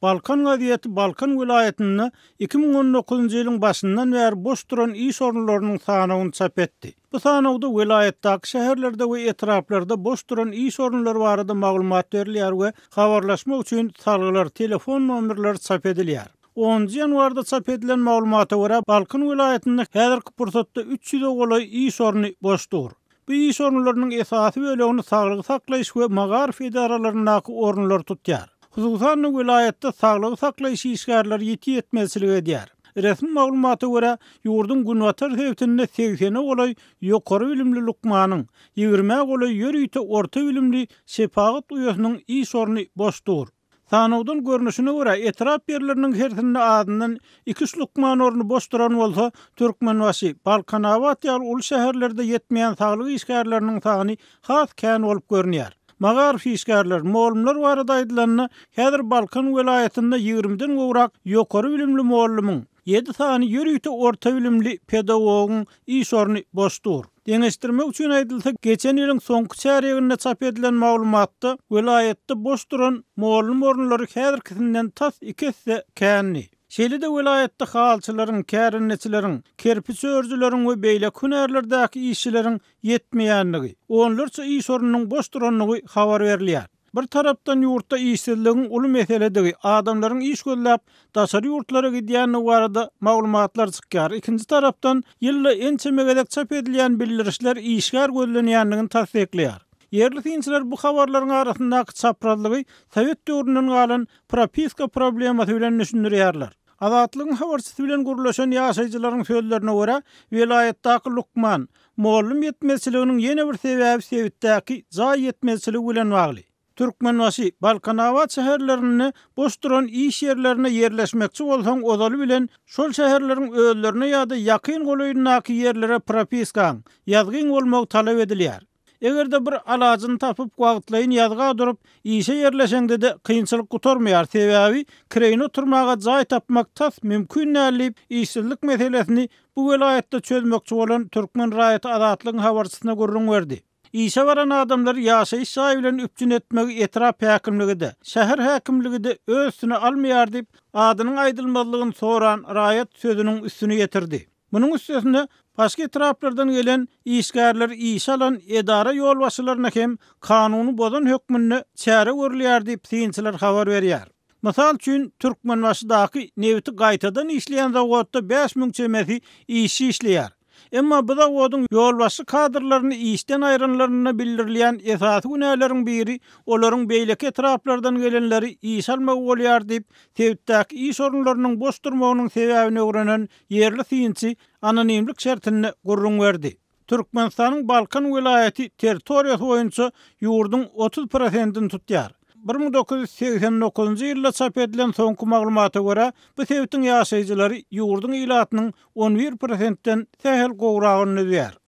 Balkan gazeti Balkan welaýatynda 2019-njy ýylyň başyndan bäri boş duran iş orunlarynyň sanawyny çap etdi. Bu sanawda welaýatdaky şäherlerde we etraplarda boş duran iş orunlary barada maglumat berilýär we habarlaşmak üçin salgylar, telefon nomerleri çap edilýär. Onunjy ýanwarda çap edilen maglumata görä, Balkan welaýatynda häzirki pursatda üç ýüze golaý iş orny boş dur. Bu iş orunlarynyň esasy bölegini saglygy saklaýyş we magaryf edaralaryndaky orunlar tutýar. Hususan-da, welaýatda saglygy saklaýyş işgärleri ýiti ýetmezçilik edýär. Resmi maglumata görä, ýurduň günbatar sebitinde segsene golaý ýokary bilimli lukmanyň, ýigrimä golaý ýörite orta bilimli şepagat uýasynyň iş orny boş dur. Sanawdan görnüşine görä, etrap ýerleriniň hersinde azyndan iki-üç lukman orny boş duran bolsa, Türkmenbaşy, Balkanabat ýaly uly şäherlerde ýetmeýän saglyk işgärleriniň sany has kän bolup görünýär. Magaryf işgärleri, mugallymlar barada aýdylanda, häzir Balkan welaýatynda ýigrimiden gowrak ýokary bilimli mugallymyň, ýedi sany ýörite orta bilimli pedagogyň iş orny boş dur. Deňeşdirmek üçin aýdylsa, geçen ýylyň soňky çärýeginde çap edilen maglumatda welaýatda boş duran mugallym orunlary häzirkisinden tas iki esse kändi. Şeýle-de welaýatda halyçylaryň, kärendeçileriň, kerpiç örüjileriň we beýleki hünärlerdäki işçileriň ýetmeýändigi, onlarça iş ornunyň boş durandygy habar berilýär. Bir tarapdan ýurtda işsizligiň uly meseledigi, adamlaryň iş gözläp daşary ýurtlara gidýändigi barada maglumatlar çykýar, ikinji tarapdan ýylda ençeme gezek çap edilýän bildirişler işgär gözlenýändigini tassyklaýar. Ýerli synçylar bu habarlaryň arasyndaky çaprazlygy sowet döwründen galan propiska problemasy bilen düşündirýärler. Azatlygyň habarçysy bilen gürleşen ýaşaýjylaryň sözlerine görä, welaýatdaky lukman, mugallym ýetmezçiliginiň ýene bir sebäbi sebitdäki jaý ýetmezçiligi bilen bagly. Türkmenbaşy, Balkanabat şäherlerinde boş duran iş ýerlerine ýerleşmekçi bolsaň ozaly bilen şol şäherleriň özlerine ýa-da ýakyn golaýyndaky ýerlere propiskaň, ýazgyň bolmagy talap edilýär. Eger-de bir alajyny tapyp wagtlaýyn ýazga durup, işe ýerleşeňde-de kynçylyk gutarmaýar, sebäbi kireýine oturmaga jaý tapmak tas mümkin däl diýip, işsizlik meselesini bu welaýatda çözmekçi bolan türkmen raýaty Azatlygyň habarçysyna gürrüň berdi. Işe baran adamlary ýaşaýyş jaýy bilen üpjün etmegi etrap häkimligi-de, şäher häkimligi-de öz üstüne almaýar diýip, adynyň aýdylmazlygyny soran raýat sözüniň üstüni ýetirdi. Munuň üstesine, başga etraplardan gelen işgärleri işe alan edara ýolbaşçylaryna hem kanuny bozan hökmünde çäre görülýär diýip, synçylar habar berýär. Mysal üçin, Türkmenbaşydaky nebiti gaýtadan işleýän zawodda 5000 çemesi işçi işleýär. Emma bu zawodyň ýolbaşçy kadrlaryny işden aýranlarynda bildirilýän esasy günäleriň biri olaryň beýleki etraplardan gelenleri işe almagy bolýar diýip, sebitdäki iş orunlarynyň boş durmagynyň sebäbini öwrenen ýerli synçy anonimlik şertinde gürrüň berdi. Türkmenistanyň Balkan welaýaty territoriýasy boýunça ýurduň 30 prosentini tutýar. 1989-njy ýylda çap edilen soňky maglumata görä, bu sebitiň ýaşaýjylary ýurduň ilatynyň 11 prosentden sähel gowragyny düzýär.